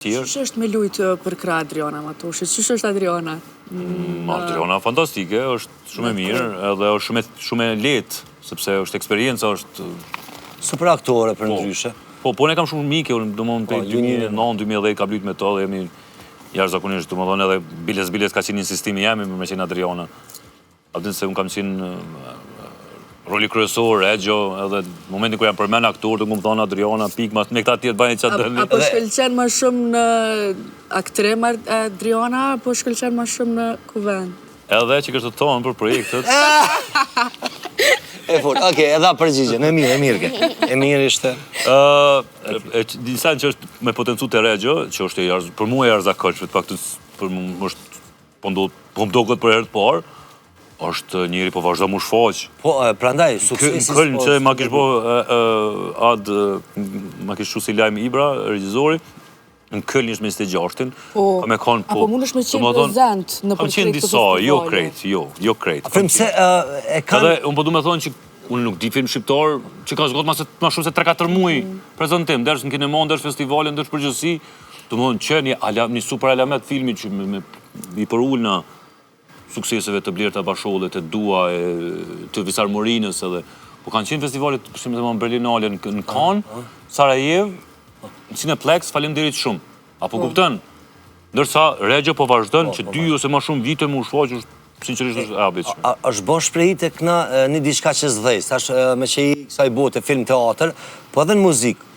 Tjerë. Qysh është me lujt përkrah Adriana Matoshit? Qysh është Adriana? Mm, Adriana fantastike, është shumë e mirë, edhe është shumë shumë e lehtë, sepse është eksperienca është super aktore për po. ndryshe. Po, po ne kam shumë mike, unë domethënë prej 2009, 2010 kam lujt me to dhe jemi jashtëzakonisht, domethënë edhe biles biles ka qenë insistimi jem me qenë Adriana. A din se unë kam qenë roli kryesor, Rexho, edhe në momentin kur janë përmend aktorët, unë kam thonë Adriana, pikë, mas me këta tjerë bëjnë çfarë doni. Apo shkëlqen më shumë në aktrim Adriana, apo shkëlqen më shumë në kuvend? Edhe që kështë të thonë për projektet. E fort, okej, edhe përgjigjen, e mirë, e mirë ke. E mirë ishte. Ë, disa që është me potencu te Rexho, që është e për mua e jashtëzakonshme, të paktën për mua është Po ndodh, po më doket për herë të parë, është njeri po vazhdo mu shfaq. Po, prandaj, suksesi... Në Köln që ma kish bo ad, ma kish çu si lajm Ibra, regjizori, në Köln është me 26-in, po, me konë po. Apo mund është me qenë prezent në për krejt të disa, jo krejt, jo, jo krejt. Afrim se e kanë... Edhe, unë po du me thonë që unë nuk di film shqiptar që ka zgatë ma shumë se 3-4 muaj mm. prezentim, ndërsa në kinema, ndërsa festivale, ndërsa përgjithësi, Domethënë që një, ala, një super alamet filmi që me, me, i përulna sukseseve të Blerta Bashollit, të Dua, e, të Visar Morinës edhe. Po kanë qenë festivalet, për shembull, në Berlinale, në, në Kanë, Sarajevë, në Cineplex, faleminderit shumë. A po, po kupton? Ndërsa Rexho po vazhdon po, që po, dy ose ma shumë vite mu shfaq është sinqerisht është e habitshme. Është bo shprehi tek na një diçka që s'dhes, tash me që i kësaj bote film teatër, po edhe në muzikë.